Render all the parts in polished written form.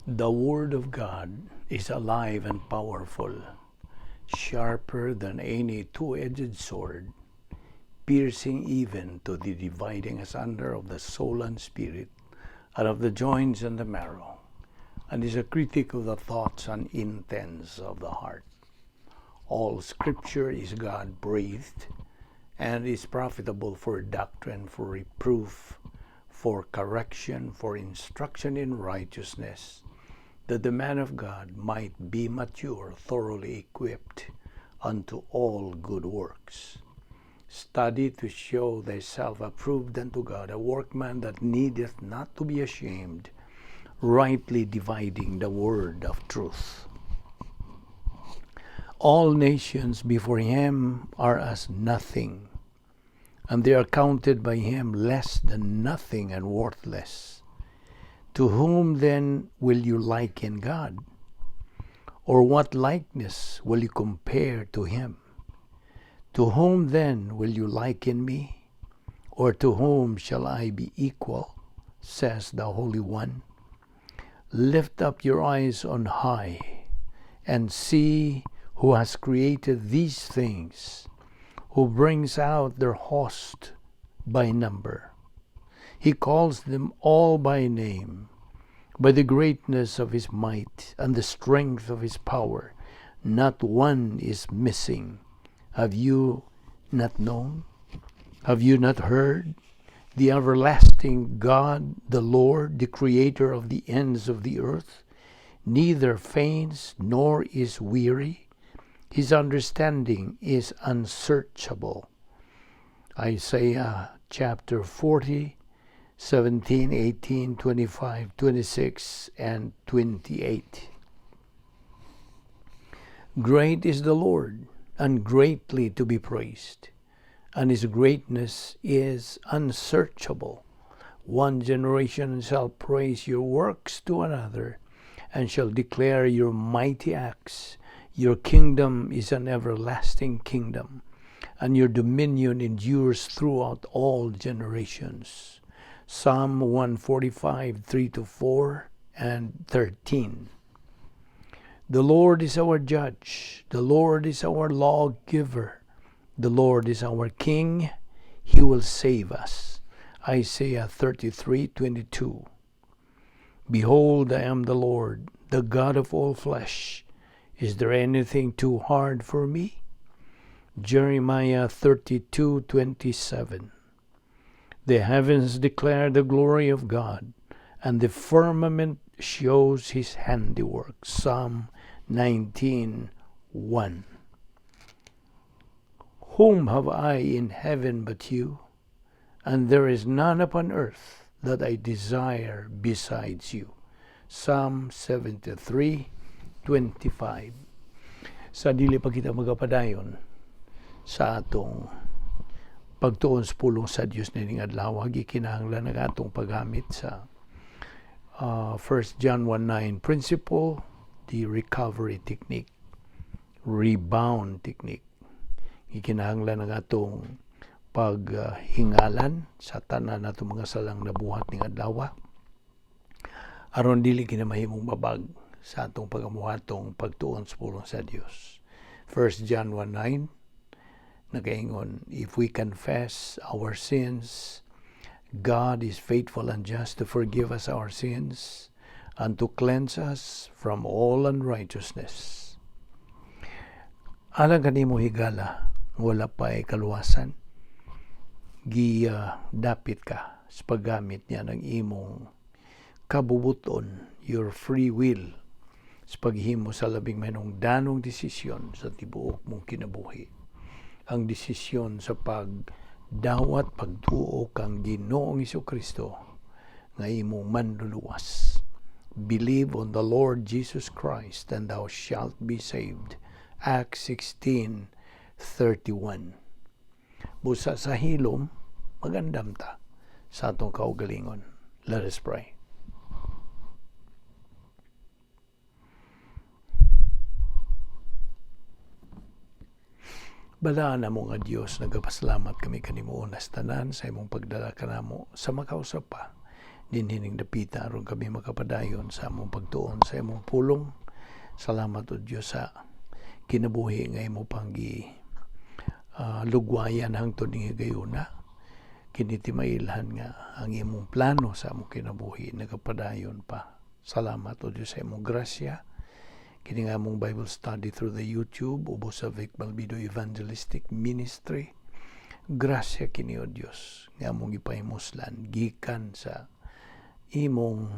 The Word of God is alive and powerful, sharper than any two-edged sword, piercing even to the dividing asunder of the soul and spirit, and of the joints and the marrow, and is a critic of the thoughts and intents of the heart. All Scripture is God breathed and is profitable for doctrine, for reproof, for correction, for instruction in righteousness, that the man of God might be mature, thoroughly equipped unto all good works. Study to show thyself approved unto God, a workman that needeth not to be ashamed, rightly dividing the word of truth. All nations before him are as nothing, and they are counted by him less than nothing and worthless. To whom then will you liken God? Or what likeness will you compare to him? To whom then will you liken me? Or to whom shall I be equal? Says the Holy One. Lift up your eyes on high and see who has created these things, who brings out their host by number. He calls them all by name, by the greatness of his might and the strength of his power. Not one is missing. Have you not known? Have you not heard? The everlasting God, the Lord, the creator of the ends of the earth, neither faints nor is weary. His understanding is unsearchable. Isaiah chapter 40, 17, 18, 25, 26, and 28. Great is the Lord, and greatly to be praised, and his greatness is unsearchable. One generation shall praise your works to another, and shall declare your mighty acts. Your kingdom is an everlasting kingdom, and your dominion endures throughout all generations. Psalm 145, 3 to 4 and 13. The Lord is our judge. The Lord is our lawgiver. The Lord is our king. He will save us. Isaiah 33:22. Behold, I am the Lord, the God of all flesh. Is there anything too hard for me? Jeremiah 32:27. The heavens declare the glory of God, and the firmament shows his handiwork. Psalm 19:1. Whom have I in heaven but you? And there is none upon earth that I desire besides you. Psalm 73:25. Sa dili pa kita magapadayon sa atong pagtuon sa pulong sa Dios nining adlaw, gikinahanglan ang atong paggamit sa 1 John 1:9 principle, the recovery technique, rebound technique. Gikinahanglan ang atong paghingalan sa tanan nato mga salang nabuhat ning adlaw aron dili kina mahimong babag sa atong pagamuhatong pagtuon sa pulong sa Dios. 1 John 1:9 nagaingon, "If we confess our sins, God is faithful and just to forgive us our sins and to cleanse us from all unrighteousness." Alang kanimo, higala, wala pa ay kaluwasan, gi dapit ka sa paggamit niya ng imong kabubuton, your free will, sa paghimo sa labing mahinungdanong desisyon sa tibuok mong kinabuhi. Ang desisyon sa pagdawat, pagtuo kang Ginoong Kristo nga imong manluluwas. "Believe on the Lord Jesus Christ and thou shalt be saved." Acts 16:31. Busa sa hilom, magandam ta sa atong kaugalingon. Let us pray. Balaan namo nga Dios, nagapasalamat kami kanimo unas tanan sa imong pagdala kanamo sa makausap pa Dinhining dapita aron kami makapadayon sa among pagtuon sa imong pulong. Salamat, O Dios, sa kinabuhi nga imo pang gi lugwayan hangtod ning higayuna. Kini timailhan nga ang imong plano sa among kinabuhi nagapadayon pa. Salamat, O Dios, sa imong grasya. Kini nga among Bible study through the YouTube ubos sa Vic Balbido Evangelistic Ministry. Grasya kini, O Dios, nga among gipahimuslan gikan sa imong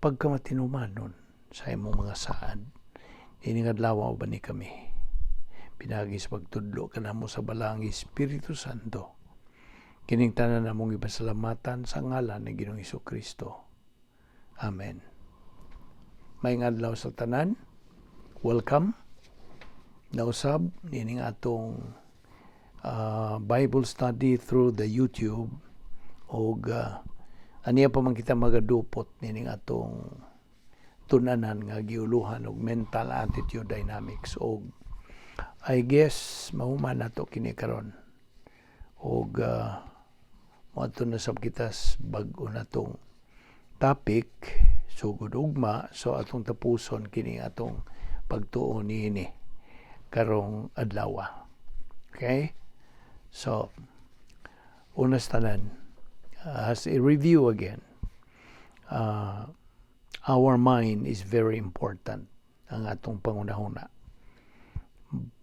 pagkamatinumanon sa imong mga saad. Ining adlaw, uban ni kami pinaagi sa pagtudlo kanamo sa Balaang Espiritu Santo. Kining tanan namong ipasalamatan sa ngalan ni Ginoong Kristo. Amen. Maayong adlaw sa tanan. Welcome. Nausab nining atong Bible study through the YouTube og aniya pa man kita magadupot nining atong tun-anan nga giuluhan og mental attitude dynamics, og I guess mahuman nato kini karon og moadto na sab kita bag-o natong topic sugod ugma. So atong tapuson kini atong pagtuo niini karong adlaw. Okay, so una sa tanan, as a review again, our mind is very important, ang atong pangunahuna.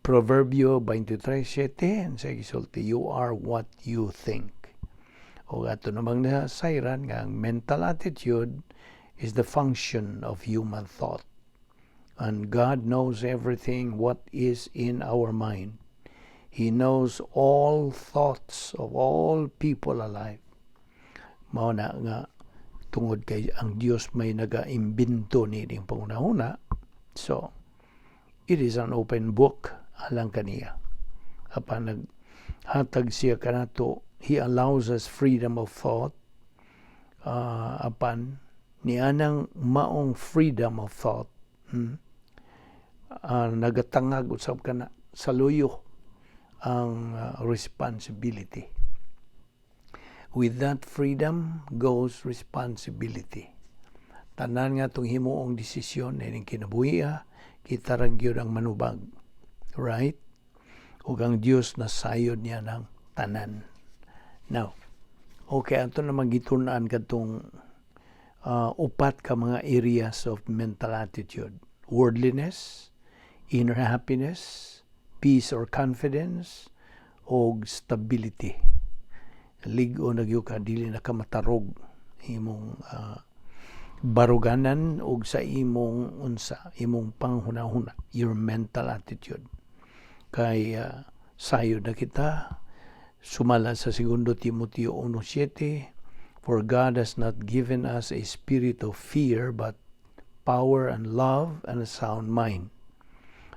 Proverbio 23:7 sa gisulti, "You are what you think." O ato namang nasayran nga ang mental attitude is the function of human thought. And God knows everything what is in our mind. He knows all thoughts of all people alive. Mao na nga tungod kay ang Dios may naga-imbento niining pangunahuna, so it is an open book alang kaniya. Apan naghatag siya kanato, He allows us freedom of thought. Apan nianang maong freedom of thought, nagatangag usab kana sa luyo ang responsibility. With that freedom goes responsibility. Tanan nga atong himuong desisyon ining kinabuhi, kita ra gyud ang manubag. Right? Ug ang Dios nasayod niya ng tanan. Now, okay, ato na gitun-an kadtong upat ka mga areas of mental attitude. Worldliness, inner happiness, peace or confidence, og stability. Lig-o na gyud ka, dili na ka matarog imong baruganan og sa imong unsa, imong panghunahuna, your mental attitude, kay sayod na kita sumala sa Segundo Timoteo 1:7, "For God has not given us a spirit of fear, but power and love and a sound mind."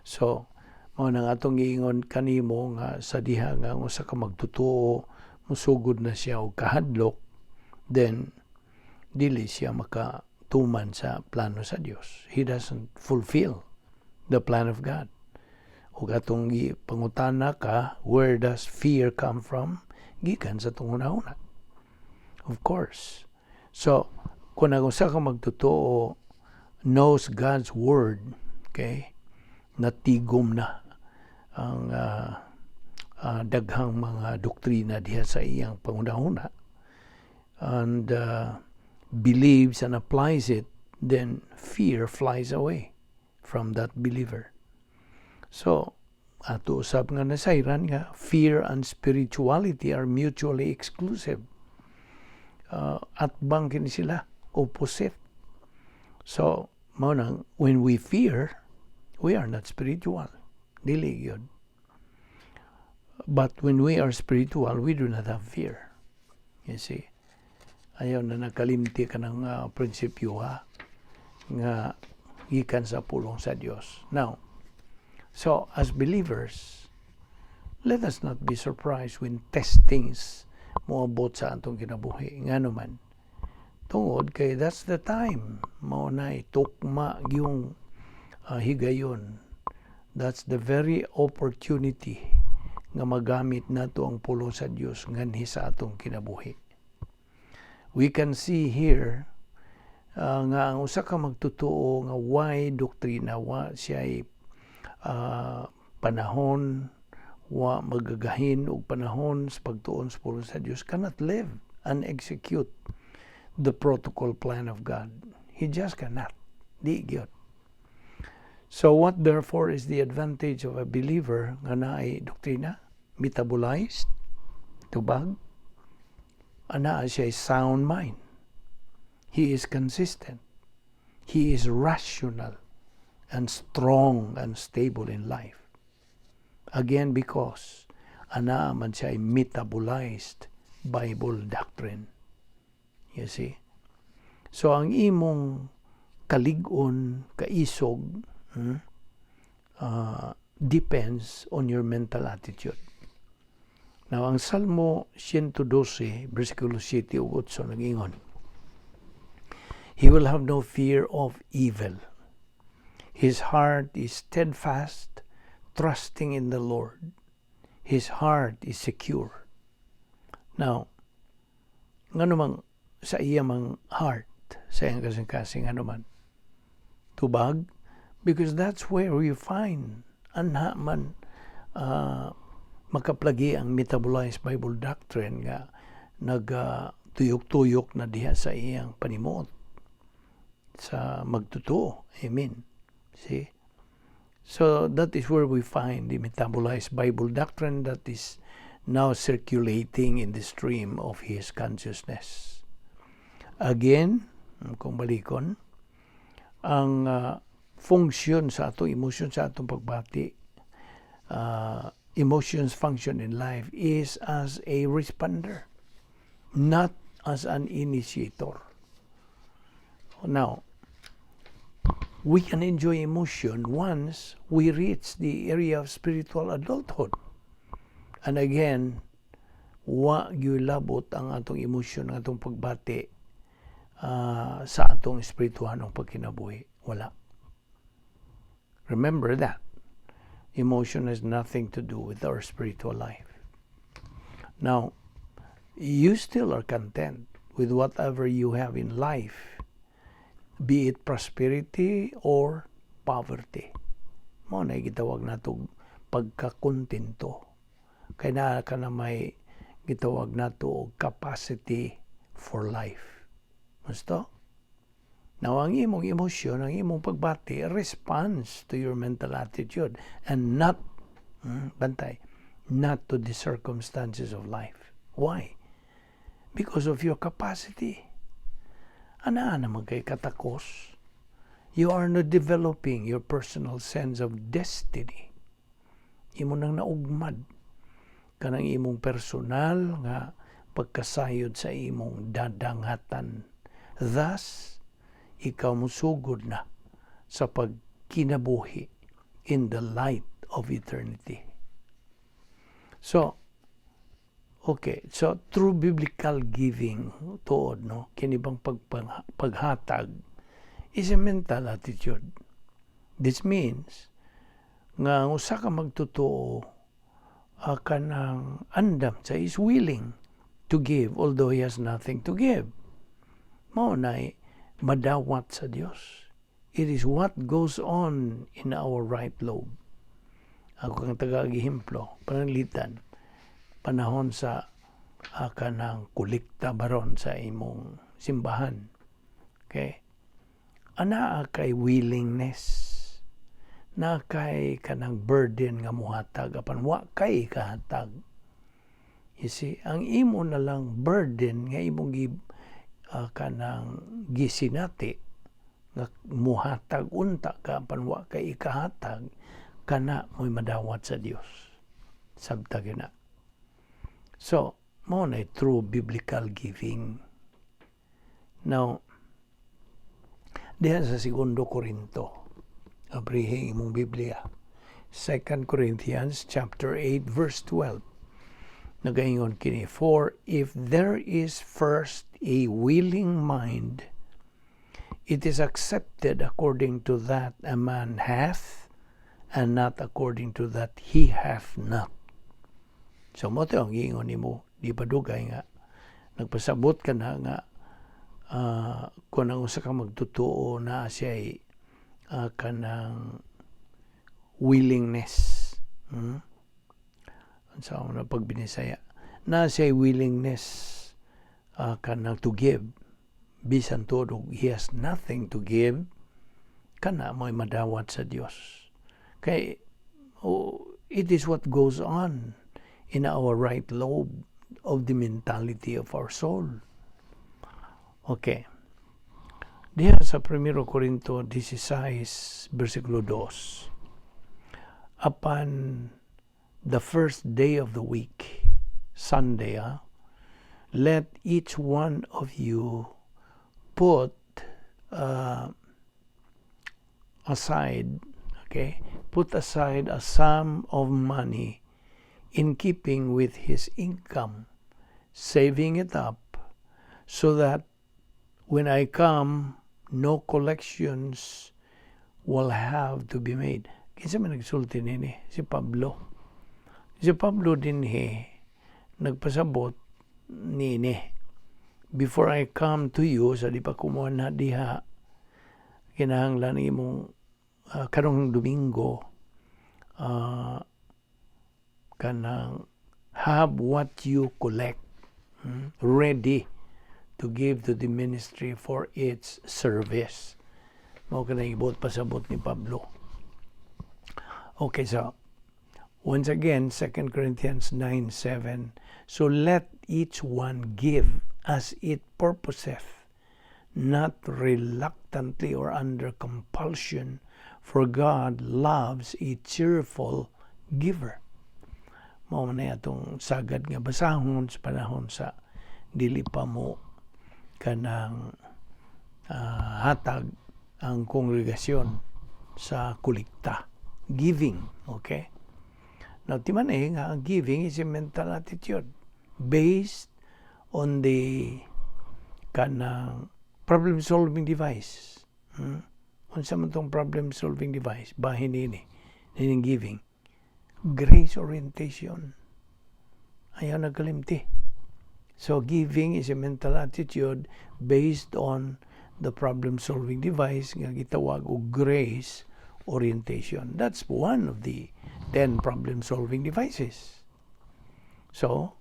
So mao nang atong giingon kanimo nga sa diha nga ang usa ka magtutuo musugod na siya og kahadlok, then dili siya makatuman sa plano sa Dios. He doesn't fulfill the plan of God. Ug atong gipangutana ka, where does fear come from? Gikan sa atong hunahuna. Of course. So, kung ang usa ka magtotoo knows God's word, okay, natigom na ang daghang mga doktrina diha sa iyang pangunahuna and believes and applies it, then fear flies away from that believer. So, ato usab nga nasayran nga fear and spirituality are mutually exclusive. Atbang kini sila, opposite. So, mao nang when we fear, we are not spiritual. Dili gyud. But when we are spiritual, we do not have fear. You see? Ayaw na nakalimti ka ng prinsipyo ha, nga gikan sa pulong sa Dios. Now, so as believers, let us not be surprised when testings moabot sa atong kinabuhi. Nga naman, tungod kay that's the time mao na tukma yung higayon. That's the very opportunity nga magamit nato ang pulong sa Dios nganhi sa atong kinabuhi. We can see here nga ang usa ka magtotoo nga way doktrina, wa siya panahon, wa magagahin og panahon sa pagtuon sa pulong sa Dios, cannot live and execute the protocol plan of God. He just cannot. Di gyud. So what therefore is the advantage of a believer nga naay doktrina metabolized? Tubag anaa siya sound mind. He is consistent. He is rational and strong and stable in life. Again, because anaa man siya metabolized Bible doctrine. You see? So ang imong kalig-on, kaisog, depends on your mental attitude. Now, ang Salmo 112, versikulo 7 ug 8 nag-ingon, "He will have no fear of evil. His heart is steadfast, trusting in the Lord. His heart is secure." Now, ngano mang sa iya mang heart, sa iyang kasing-kasing, ano man, tubag, because that's where we find anha man makaplagi ang metabolized Bible doctrine nga nag tuyok-tuyok na diha sa iyang panimuot sa magtotoo. Amen. See? So that is where we find the metabolized Bible doctrine that is now circulating in the stream of his consciousness. Again, kung balikon, ang function sa atong emosyon, sa atong pagbati, emotions function in life is as a responder, not as an initiator. Now, we can enjoy emotion once we reach the area of spiritual adulthood. And again, wa gyud labot ang atong emosyon, ang atong pagbati sa atong espirituhanong pagkinabuhi. Wala. Remember that. Emotion has nothing to do with our spiritual life. Now, you still are content with whatever you have in life, be it prosperity or poverty. Mao na gitawag nato pagkakontento. Kay naa ka na may gitawag nato og capacity for life. Gusto? Now, ang imong emosyon, ang imong pagbati, responds to your mental attitude and not, bantay, not to the circumstances of life. Why? Because of your capacity. Anaa naman kay katakos. You are not developing your personal sense of destiny. Imo nang naugmad kanang imong personal nga pagkasayod sa imong dadanghatan. Thus, ikaw musugod na sa pagkinabuhi in the light of eternity. So, okay, so true biblical giving, tuod, no, kini bang paghatag is a mental attitude. This means nga ang usa ka magtotoo kanang andam sa is willing to give although he has nothing to give. Mao na madawat sa Dios. It is what goes on in our right lobe. Ako kang taga-ehemplo, pananglitan, panahon sa kanang kolekta baron sa imong simbahan. Okay? Anaa kay willingness, na kay kanang burden nga muhatag apan wa kay kahatag. You see, ang imo na lang burden nga imong gi kanang gisinati nga muhatag unta ka apan wa kay ikahatag, kana mo'y madawat sa Dios. Sabta gyud na. So, mao na true biblical giving. Now, diha sa Segundo Corinto, abrihin imong Biblia. 2 Corinthians chapter 8 verse 12. Nagaingon kini, "For if there is first a willing mind, it is accepted according to that a man hath, and not according to that he hath not." So mao to ang giingon nimo, di pa dugay nga nagpasabot ka na nga Kung ang usa ka magtotoo na siya kanang willingness. Unsa na pagbinisaya? Na siya willingness kanang to give. Bisan tuod he has nothing to give, kana mo'y madawat sa Dios. Kay oh, it is what goes on in our right lobe of the mentality of our soul. Okay. Diha sa 1 Corinto 16, versikulo 2. Upon the first day of the week, Sunday, let each one of you put aside, okay, put aside a sum of money in keeping with his income, saving it up so that when I come, no collections will have to be made. Kinsa man nagsulti nini? Si Pablo. Si Pablo dinhi nagpasabot nini. Before I come to you, sa di pa kumuha na diha, kinahanglan imong karong Domingo, kanang have what you collect ready to give to the ministry for its service. Mao kana ibot pasabot ni Pablo. Okay, so once again, 2 Corinthians 9:7. So let each one give as it purposeth, not reluctantly or under compulsion, for God loves a cheerful giver. Mao man na atong sagad nga basahon sa panahon sa dili pa mo kanang hatag ang kongregasyon sa kolekta. Giving, okay? Now, timan-i nga, ang giving is a mental attitude based on the kanang problem-solving device. Unsa man tong problem-solving device? Bahin nini, nining giving. Grace orientation. Ayaw nagkalimti. So, giving is a mental attitude based on the problem-solving device nga gitawag og grace orientation. That's one of the 10 problem-solving devices. So,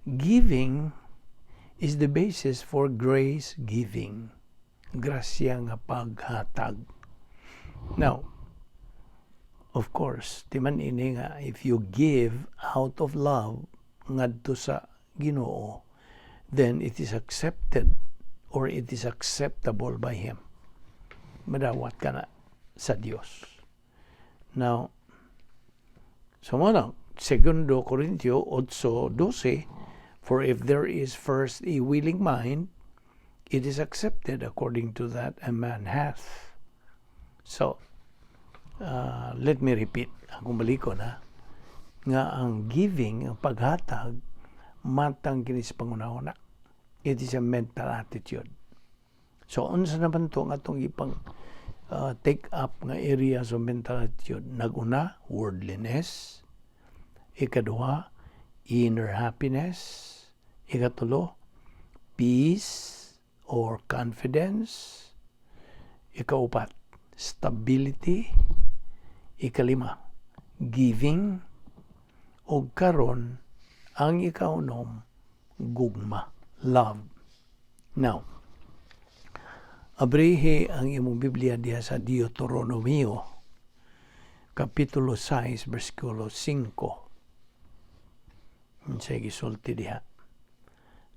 giving is the basis for grace giving. Grasya nga paghatag. Now, of course, timan-i nga if you give out of love ngadto sa Ginoo, then it is accepted or it is acceptable by Him. Madawat ka na sa Dios. Now, so mo na, Segundo Corintio 8:12, "For if there is first a willing mind, it is accepted according to that a man hath." So, let me repeat, akong balikon ha, nga ang giving, ang paghatag, matang kini sa panghunahuna. It is a mental attitude. So, unsa naman to ang atong ipang take up nga areas of mental attitude? Naguna, worldliness. Ikaduha, inner happiness. Ikatulo, peace or confidence. Ikaupat, stability. Ikalima, giving. O karon, ang ikaunom, gugma, love. Now, abrihi ang imong Biblia diha sa Deuteronomio, Kapitulo 6, versikulo 5. Unsay gisulti diha?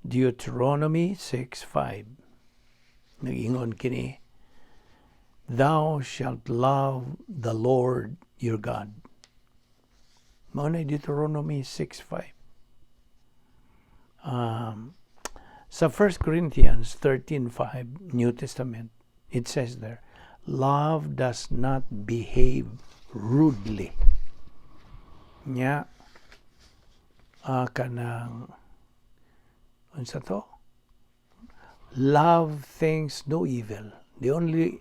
Deuteronomy 6:5. Nag-ingon kini, "Thou shalt love the Lord your God." Mao na Deuteronomy 6:5. Sa 1 Corinthians 13:5, New Testament, it says there, "Love does not behave rudely." Nya, kanang, unsa to? Love thinks no evil. The only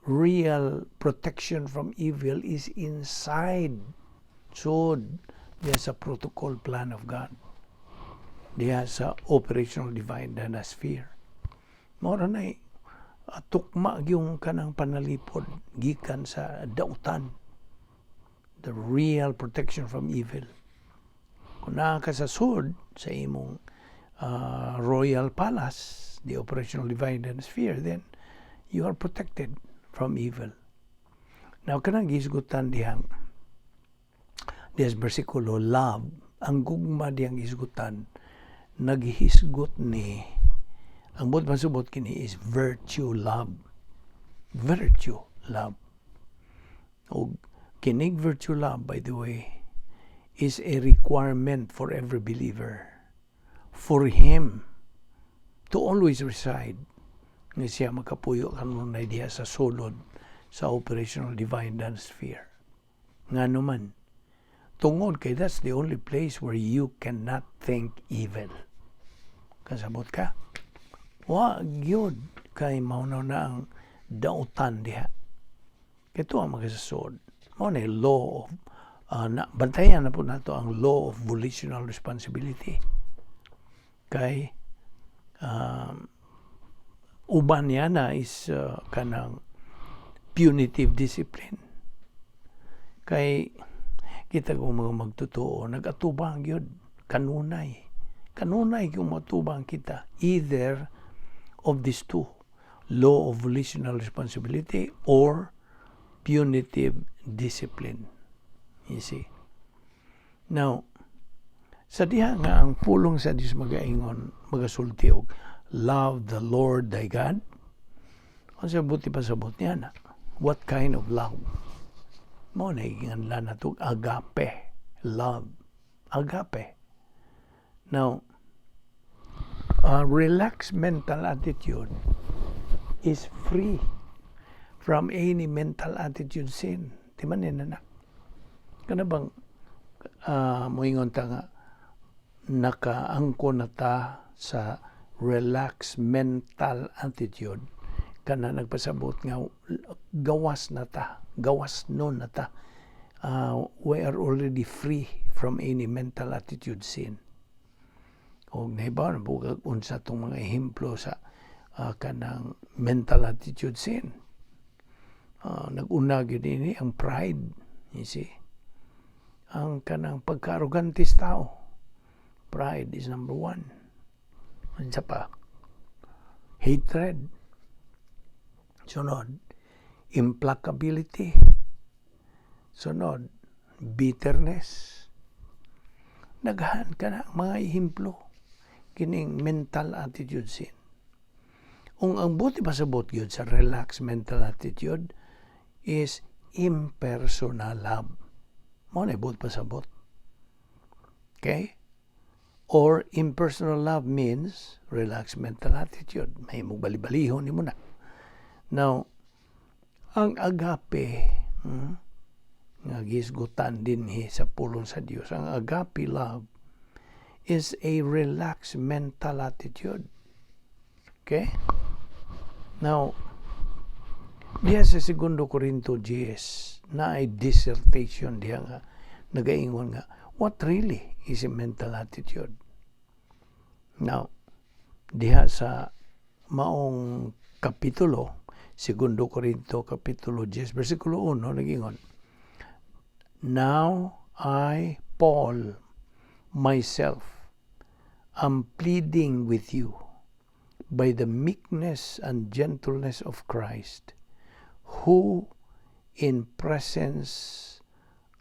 real protection from evil is inside. So, there's a protocol plan of God. Diha sa operational divine sphere. Mao ra na tukma yung kanang panalipod gikan sa dautan. The real protection from evil. Kung naa ka sa sud sa imong royal palace, the operational divine sphere, then you are protected from evil. Now, kanang gisgutan dihang dihang bersikulo, love, ang gugma dihang gisgutan, naghisgot ni, ang buot pasabot kini is virtue love. Virtue love. Og kinig virtue love, by the way, is a requirement for every believer. For him to always reside nga siya makapuyo kanunay diha sa sulod sa operational divine dance sphere. Nga naman, tungod kay that's the only place where you cannot think evil. Kasabot ka? Wa gyud, kay mao na ang dautan diha. Kay tuwa makasasod. Mao na law of na, bantayan na po nato ang law of volitional responsibility. Kay uban niya na is kanang punitive discipline. Kay kita kung mga magtotoo, nagatubang yun, kanunay. Kanunay kung matubang kita, either of these two, law of volitional responsibility or punitive discipline. You see? Now, sa diha nga ang pulong sa Dios magaingon, magasulti og "Love the Lord thy God." Ang sabuti pasabot niya na, what kind of love? Mao na giinganlan nato agape love. Agape. Now, a relaxed mental attitude is free from any mental attitude sin. Di man na na. Kana bang moingon ta nga nakaangko na ta sa relaxed mental attitude, kana nagpasabot nga gawas na ta, gawas nun na ta, we are already free from any mental attitude sin. Og nahibaw na bugag unsa tong mga ehemplo sa kanang mental attitude sin. Nag-una gyud ini ang pride, you see, ang kanang pagka-arrogante sa tao. Pride is number one. Unsa pa? Hatred. Sunod, implacability. Sunod, bitterness. Daghan ka na mga ehemplo kining mental attitude sin. Ung ang buot pasabot gyud sa relaxed mental attitude is impersonal love. Mao na buot pasabot. Okay? Or impersonal love means relaxed mental attitude. May mong bali-balihon nimo na. Now, ang agape, nga gisgutan dinhi sa pulong sa Dios, ang agape love is a relaxed mental attitude. Okay? Now, diha sa Segundo Corinto 10, na ay dissertation diha nga nagaingon nga what really is a mental attitude. Now, diha sa maong kapitulo, Segundo Corinto kapitulo 10, versikulo 1, nagingon, "Now I, Paul, myself, am pleading with you by the meekness and gentleness of Christ, who in presence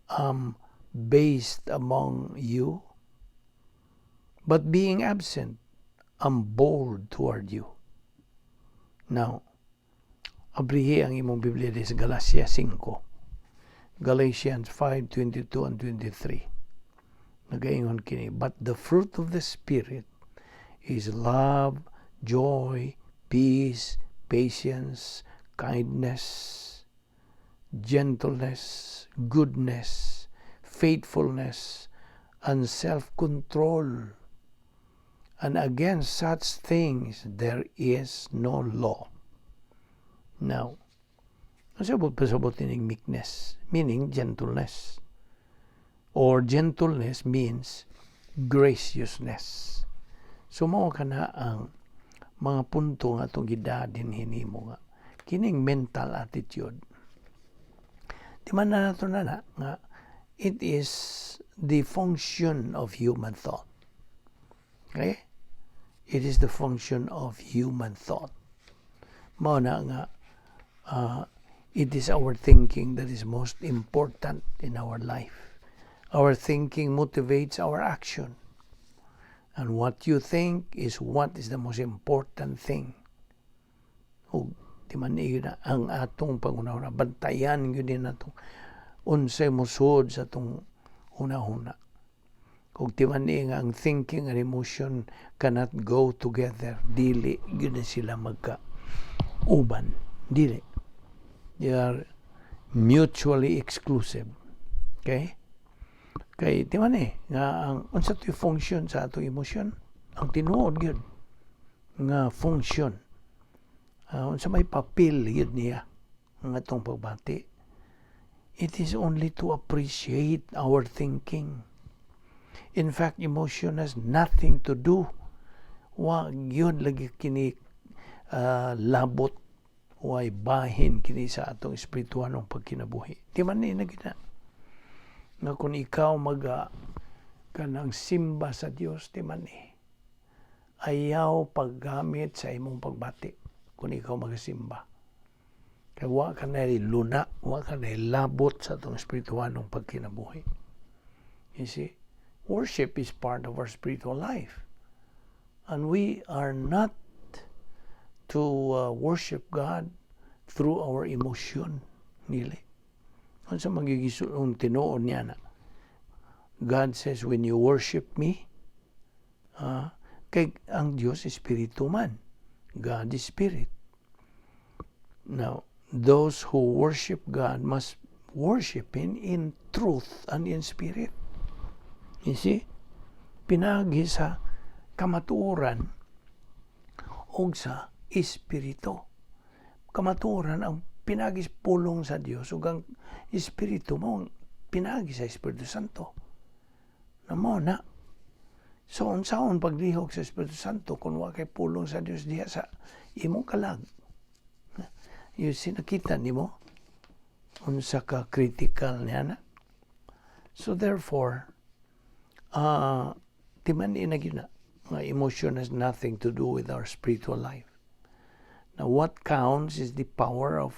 am based among you, but being absent, am bold toward you." Now, abrihi ang imong Biblia sa Galacia 5. Galatians 5:22 and 23. Nagaingon kini, "But the fruit of the Spirit is love, joy, peace, patience, kindness, gentleness, goodness, faithfulness, and self-control. And against such things there is no law." Now, ang sabot pasabot ining meekness, meaning gentleness. Or gentleness means graciousness. So mao kana ang Mga punto nga atong gidadin hinimo nga kining mental attitude. Di man na nato na nga it is the function of human thought. Okay? It is the function of human thought. Mao na nga it is our thinking that is most important in our life. Our thinking motivates our action. And what you think is what is the most important thing. Ug di man na ang atong panghunahuna, bantayan gyud din nato unsay mosulod sa atong hunahuna. Ug di man nga ang thinking and emotion cannot go together. Dili gyud sila magka uban. Dili. They are mutually exclusive. Okay? Kay di man eh nga ang unsa to'y function sa atong emosyon? Ang tinuod gyud nga function. Unsa may papel gyud niya ang atong pagbati? It is only to appreciate our thinking. In fact, emotion has nothing to do. Wa gyud lagi kini labot, way bahin kini sa atong espirituhanong pagkinabuhi. Di man ni na gina. Nga kung ikaw maga kanang simba sa Dios, di man ni. Ayaw paggamit sa imong pagbati kung ikaw magasimba. Kay wa ka na luna, wa ka na labot sa atong espirituhanong pagkinabuhi. You see, worship is part of our spiritual life. And we are not to worship God through our emotion. Dili. Unsa magigisulong tinuod niya na? God says, "When you worship me," kay ang Dios espiritu man. God is spirit. Now, those who worship God must worship Him in truth and in spirit. You see? Pinagi sa kamatuoran o sa espiritu. Kamatuoran ang pinagi sa pulong sa Dios ug ang espiritu mo ang pinagi sa Espiritu Santo. Na mo na. So unsaon paglihok sa Espiritu Santo kung wa kay pulong sa Dios diha sa imong kalag? You see, nakita nimo unsa ka critical niya na. So therefore, timan na gyud na nga emotion has nothing to do with our spiritual life. Now, what counts is the power of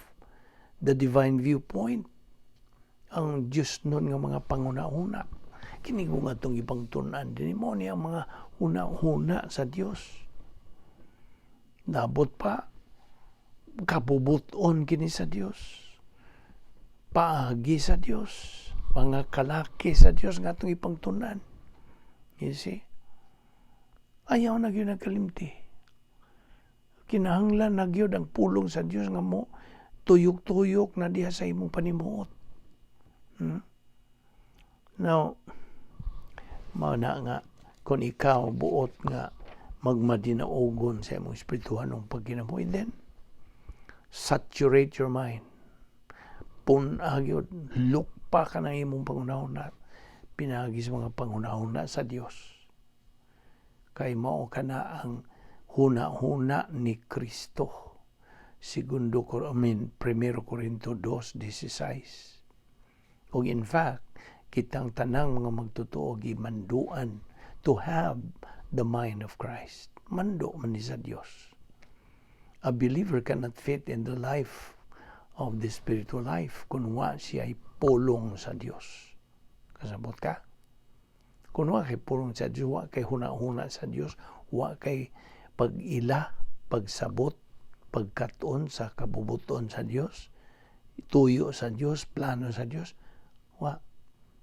the divine viewpoint. Ang Diyos nun nga mga panguna-una. Kini nga atong ibang tun-an din mo niya ang mga huna-huna sa Dios. Labot pa, kabubuton kini sa Dios. Paagi sa Dios. Mga kalaki sa Dios nga atong ipangtun-an. You see? Ayaw na gyud nagkalimti. Kinahanglan na gyud ang pulong sa Dios nga mo tuyok-tuyok na diha sa imong panimuot. Now, mao na nga kung ikaw buot nga magmadinaugon sa imong espirituhanong pagkinabuhi, then saturate your mind. Pun-a gyud, lukpa ka ng imong panghunahuna pinagi sa mga panghunahuna sa Dios. Kay mao kana ang huna-huna ni Kristo. Segundo, I mean, Primero Corinto 2:16. Ug in fact, kitang tanang mga magtotoo gimanduan to have the mind of Christ. Mando man ni sa Dios. A believer cannot fit in the life of the spiritual life kung wa siya ay pulong sa Dios. Kasabot ka? Kung wa kay pulong sa Dios, wa kay huna-huna sa Dios, wa kay pag-ila, pagsabot, pagkat-on sa kabubuton sa Dios, tuyo sa Dios, plano sa Dios, wa.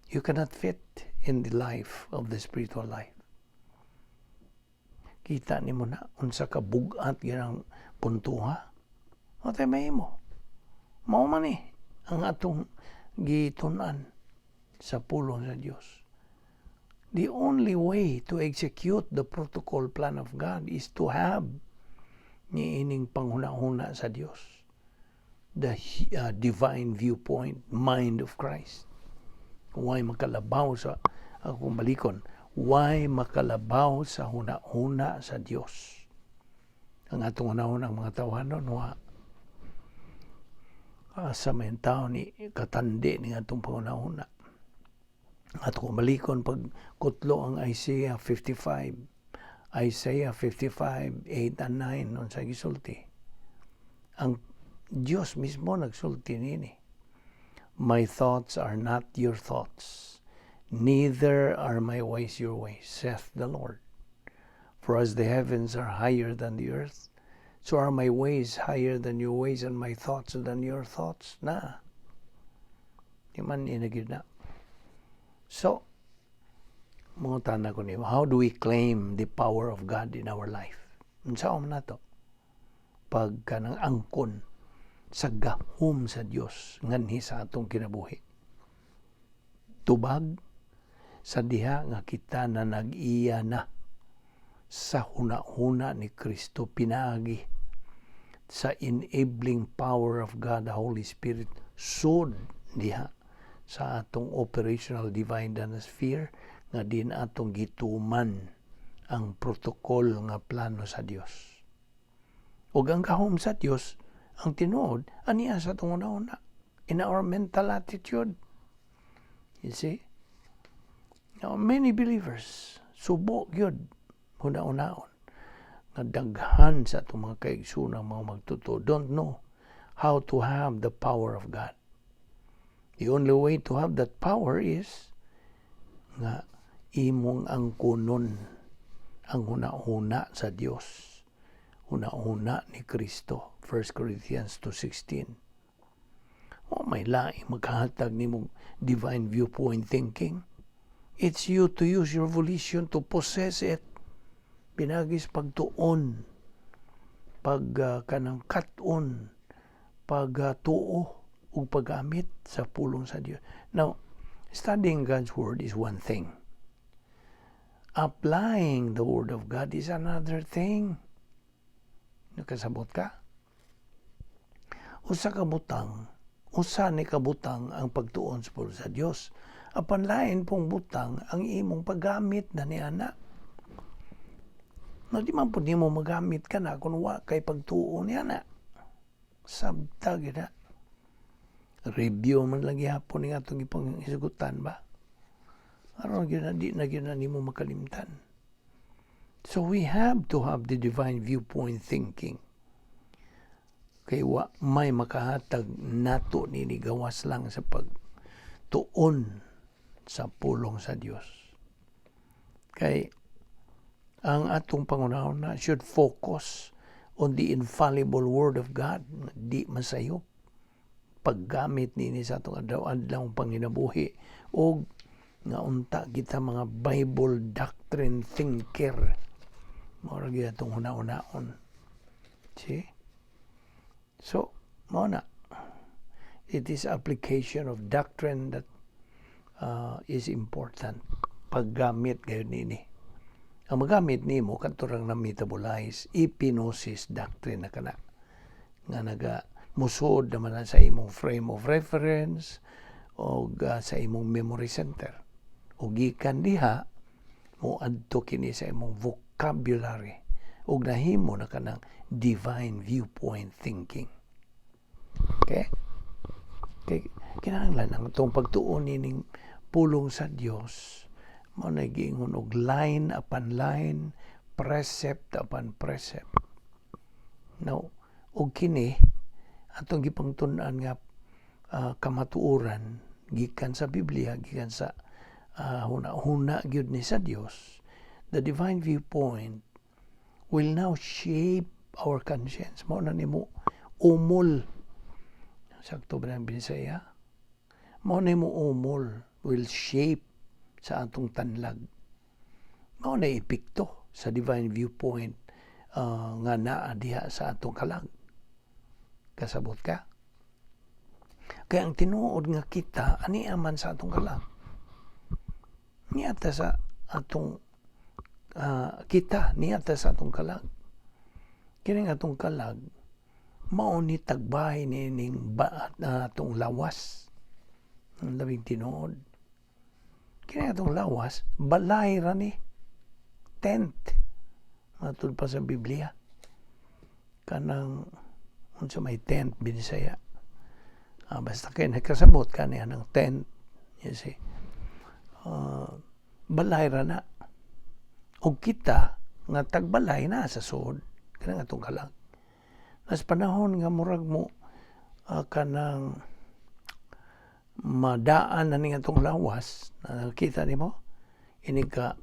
You cannot fit in the life of the spiritual life. Kita nimo na unsa ka bug-at ang puntuha. O tay mahimo. Mao man ni ang atong gitun-an sa pulong sa Dios. The only way to execute the protocol plan of God is to have niining panghuna-huna sa Dios. The divine viewpoint, mind of Christ. Why makalabaw sa akong balikon, why makalabaw sa huna-huna sa Dios. Ang atong unahon ang mga tawhanon wa asa may tao ni katandi ni atong panghuna-huna. Atong balikon pag kutlo ang Isaiah 55. Isaiah 55, 8 and 9, unsa gisulti? Ang Diyos mismo nagsulti nini. "My thoughts are not your thoughts, neither are my ways your ways, saith the Lord. For as the heavens are higher than the earth, so are my ways higher than your ways and my thoughts than your thoughts." Na. Di man inagid na. So, mangutana ko nimo, how do we claim the power of God in our life? Unsa man nato? Pag kanang angkon sa gahom sa Dios nganhi sa atong kinabuhi. Tubag sa diha nga kita na nag-iya na sa huna-huna ni Kristo pinaagi sa enabling power of God the Holy Spirit sud diha sa atong operational divine sphere nga din atong gituman ang protocol nga plano sa Dios. Ug ang gahom sa Dios ang tinuod aniya sa atong una-una in our mental attitude. You see? Now, many believers subo gyud huna-hunaon nga daghan sa atong mga kaigsuonang mga magtotoo don't know how to have the power of God. The only way to have that power is nga imong angkunon ang huna-huna sa Dios. Huna-huna ni Kristo. 1 Corinthians 2:16. O may laing magkahatag nimong divine viewpoint thinking. It's you to use your volition to possess it. Pinaagi sa pagtuon, pag kanang kat-on, pag tuo ug paggamit sa pulong sa Dios. Now, studying God's word is one thing. Applying the word of God is another thing. Nakasabot ka? Usa ka butang, usa ni ka butang ang pagtuon sa pulong sa Dios. Apan lain pong butang ang imong paggamit na niana. Na di man pud nimo magamit ka na kung wa kay pagtuo niya na. Sabta gyud na. Review man lang gihapon ni atong ipang-hisgutan ba? Aron gyud na di na gyud na nimo makalimtan. So we have to have the divine viewpoint thinking. Kay wa may makahatag nato nini gawas lang sa pagtuon sa pulong sa Dios. Kay ang atong panghunahuna should focus on the infallible word of God, di masayop. Paggamit nini sa atong adlaw-adlaw panginabuhi og nga unta kita mga Bible doctrine thinker. Mao ra gyud atong huna-hunaon. See? So, mao na. It is application of doctrine that is important. Paggamit gayud nini. Ang magamit nimo kadto rang na metabolize epinosis doctrine na kana nga naga musod naman na sa imong frame of reference o sa imong memory center. O gikan diha mo adto kini sa imong vocabulary ug nahimo na kanang divine viewpoint thinking. Okay? Kay kinahanglan ang atong pagtuon nining pulong sa Dios mao na giingon og line upon line, precept upon precept. Now, og kini atong gipangtun-an nga kamatuoran gikan sa Biblia, gikan sa huna-huna gyud ni sa Dios, the divine viewpoint will now shape our conscience. Mao na nimo umol. Sakto ba ang Binisaya? Mao na nimo umol, will shape sa atong tanlag. Mao na epekto sa divine viewpoint nga naa diha sa atong kalag. Kasabot ka? Kaya ang tinuod nga kita, ani man sa atong kalag. Niata sa atong kita, niata sa atong kalag. Kini nga atong kalag, mao ni tagbay ni ning ba, atong lawas. Ang labing tinuod. Kini atong lawas, balay ra ni. Tent. Matud pa sa Biblia. Kanang unsa may tent Binisaya. Basta kay nakasabot kani ng tent. You see. Balay ra na. Og kita nga tagbalay na sa sulod kanang atong kalag. Nas panahon nga murag mo kanang madaan na ning atong lawas, nakita nimo ini ka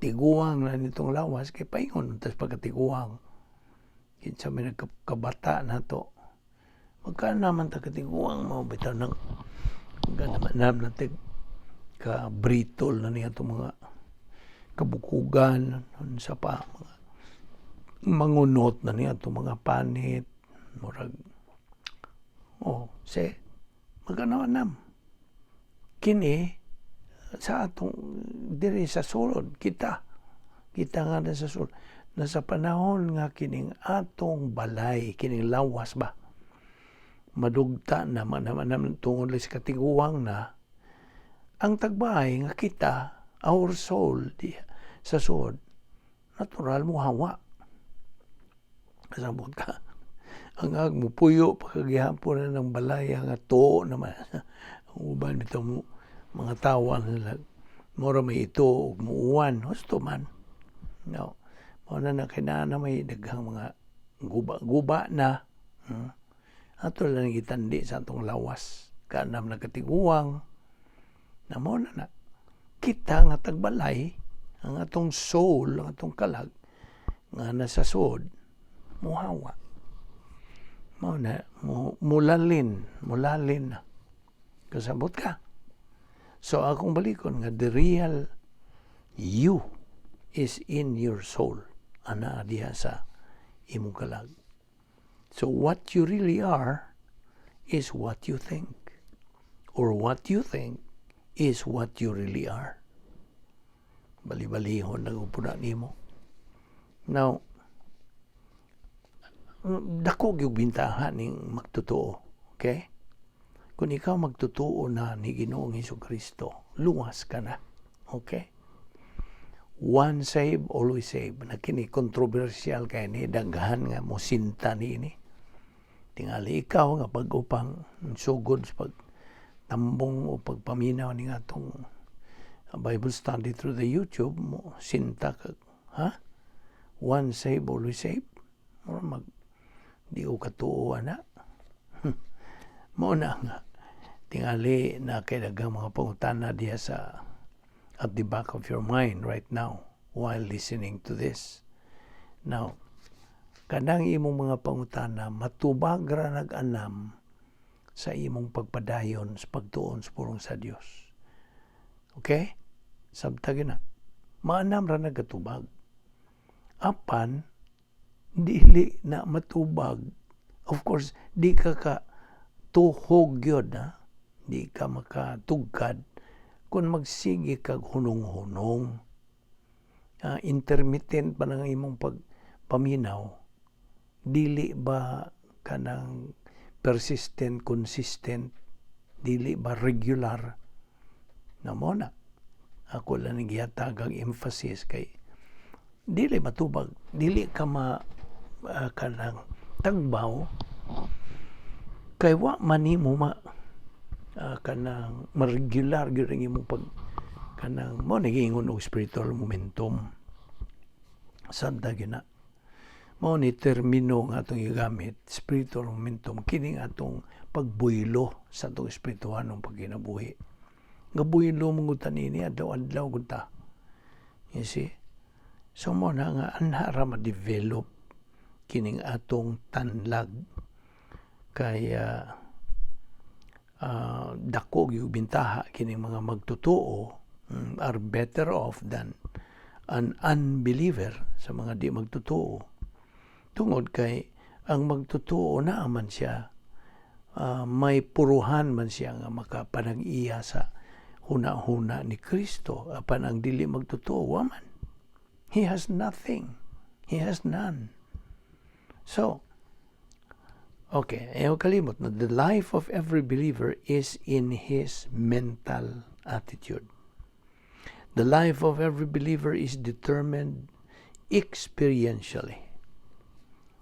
tiguang na nitong lawas kay paingon tas pagkatiguang kinsa may nagkabata na to, magka naman ta katiguang mo bitaw nang magka naman natin ka brittle na niya itong mga kabukugan, unsa pa, mga mangunot na niya itong mga panit, murag oh se magano nam kini sa atong diri sa sulod, kita kita nga na sa sulod na sa panahon nga kining atong balay, kining lawas ba, madugta na man naman tungod sa katiguang na ang tagbahay nga kita, our soul di, sa sulod, natural mo hawa. Kasabot ka, ang ag mo puyo pagkagihapon na ng balaya nga tuo naman ang uban bitaw mo mga tawa nila mura may ito ug muuwan husto man. No, mao na na kinahanglan na may daghang mga guba guba na. Ato lang gitandi sa atong lawas kanam nagkatiguang na mao na na kita nga tagbalay, ang atong soul, ang atong kalag nga nasa sulod, muhawa, mao na mo mulalin mulalin na. Kasabot ka? So akong balikon nga the real you is in your soul, ana diha sa imong kalag. So what you really are is what you think, or what you think is what you really are. Bali-balihon nagupuna nimo. Now, dako gyud bintaha ning magtotoo. Okay? Kung ikaw magtotoo na ni Ginoong Hesus Kristo, luwas ka na. Okay? Once save, always save. Na kini controversial kay ni daghan nga mo sinta ni ini. Tingali ikaw nga bag-o pang sugod sa pag tambong o pagpaminaw ni atong Bible study through the YouTube mo sinta ka, ha, once save, always save, mura mag di ko katuo ana. Mo na nga tingali na kay daghang mga pangutana diha sa at the back of your mind right now while listening to this. Now, kanang imong mga pangutana matubag ra nag-anam sa imong pagpadayon sa pagtuon sa pulong sa Dios. Okay? Sabta na. Maanam ra nagkatubag. Apan dili na matubag. Of course, di ka ka tuhog yun, ha? Di ka makatugkad kung magsige kag hunong-hunong. Intermittent pa ng imong pagpaminaw, dili ba kanang persistent, consistent, dili ba regular na mo na. Ako lang gihatag ang emphasis kay dili matubag, dili ka ma kanang tagbaw kay wa man nimo ma kanang ma-regular gyud ang imong pag kanang mo nagiingon og spiritual momentum. Sabta gyud na mao ni termino nga atong gigamit, spiritual momentum, kining atong pagbuylo sa atong espirituhanong pagkinabuhi nga buylo mo gud ini adlaw-adlaw gud ta, you see. So mo na nga anha ra ma-develop kining atong tanlag kay dako gyud bintaha kining mga magtotoo are better off than an unbeliever, sa mga di magtotoo, tungod kay ang magtotoo naa man siya, may puruhan man siya nga makapanag-iya sa huna-huna ni Kristo, apan ang dili magtotoo, wa man. He has nothing, he has none. So okay, ayaw kalimot na the life of every believer is in his mental attitude. The life of every believer is determined experientially.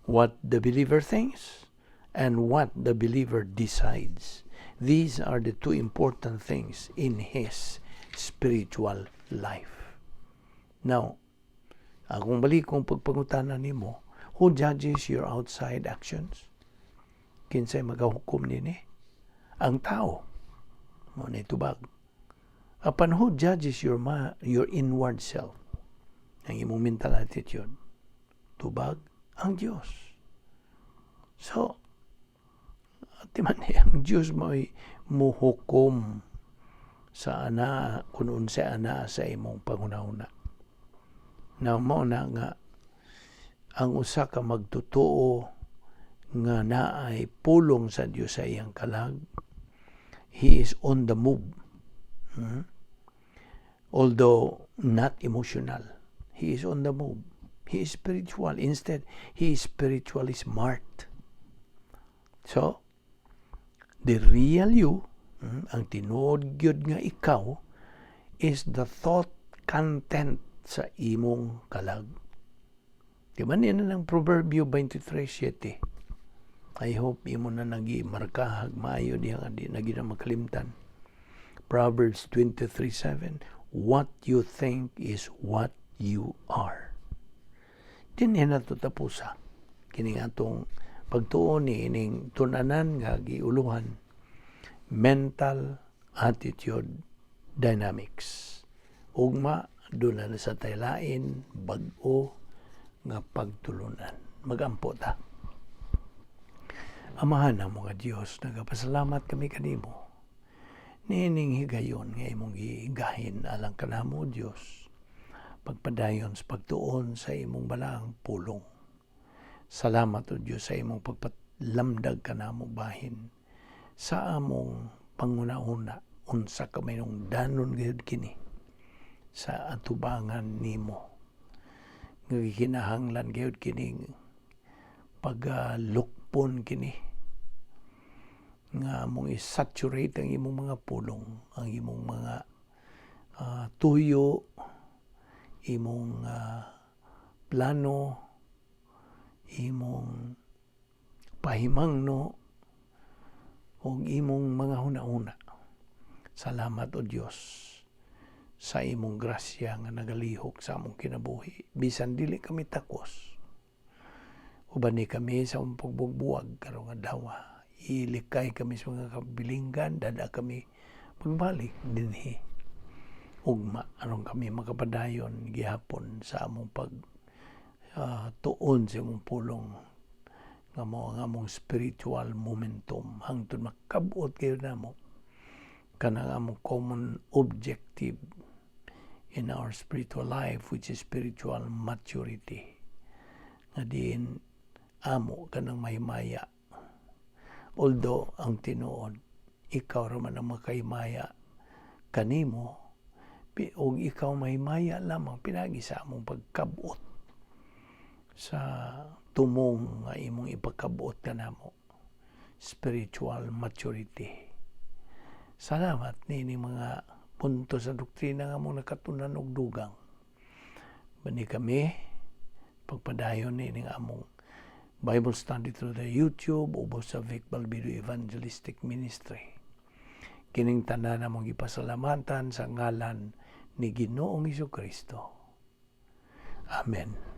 What the believer thinks and what the believer decides. These are the two important things in his spiritual life. Now, akong balikong pagpangutana nimo, who judges your outside actions? Kinsay magahukom nini? Ang tao. Mao ni tubag. Apan who judges your inward self? Ang imong mental attitude. Tubag ang Dios. So, timan ang Dios mo'y muhukom sa ana kung unsa ana sa imong panghunahuna. Now, mao na nga ang usa ka magtotoo nga naay pulong sa Dios sa iyang kalag, he is on the move. Although not emotional, he is on the move. He is spiritual. Instead, he is spiritually smart. So, the real you, ang tinuod gyud nga ikaw, is the thought content sa imong kalag. Di ba niya na ng Proverbio 23:7? I hope imo na nagi markahag maayo diha nga di na gina makalimtan. Proverbs 23:7: "What you think is what you are." Dinhi na to tapusa. Kining atong pagtuon ni ining tun-anan nga giuluhan, Mental Attitude Dynamics. Ugma duna na sa taylain bag-o nga pagtulunan. Magampo ta. Amahan namo nga Dios, nagapasalamat kami kanimo niining higayon nga imong gigahin alang kanamo, Dios, pagpadayon sa pagtuon sa imong balaang pulong. Salamat, O Dios, sa imong pagpalamdag kanamo bahin sa among panghunahuna, unsa ka danon gayud kini sa atubangan nimo nga gikinahanglan gayud kining paglukpon kini nga among i-saturate ang imong mga pulong, ang imong mga tuyo, imong plano, imong pahimangno ug imong mga hunahuna. Salamat, O Dios, sa imong grasya nga nagalihok sa among kinabuhi bisan dili kami takos. Uban ni kami sa among pagbubuwag karong adlaw. Ilikay kami sa mga kabilinggan, dada kami pagbalik dinhi ugma aron kami makapadayon gihapon sa among pag tuon sa imong pulong nga mao ang among spiritual momentum hangtod makabot kayo namo kanang among common objective in our spiritual life, which is spiritual maturity, nga diin amo kanang mahimaya, although ang tinuod ikaw ra man ang makahimaya kanimo ug ikaw mahimaya lamang pinagi sa among pagkabot sa tumong nga imong ipakabot kanamo, spiritual maturity. Salamat niini mga punto sa doktrina nga among nakatunan og dugang. Bani kami pagpadayon niining among Bible study through the YouTube ubos sa Vic Balbido Evangelistic Ministry. Kining tanan among gipasalamatan sa ngalan ni Ginoong Kristo. Amen.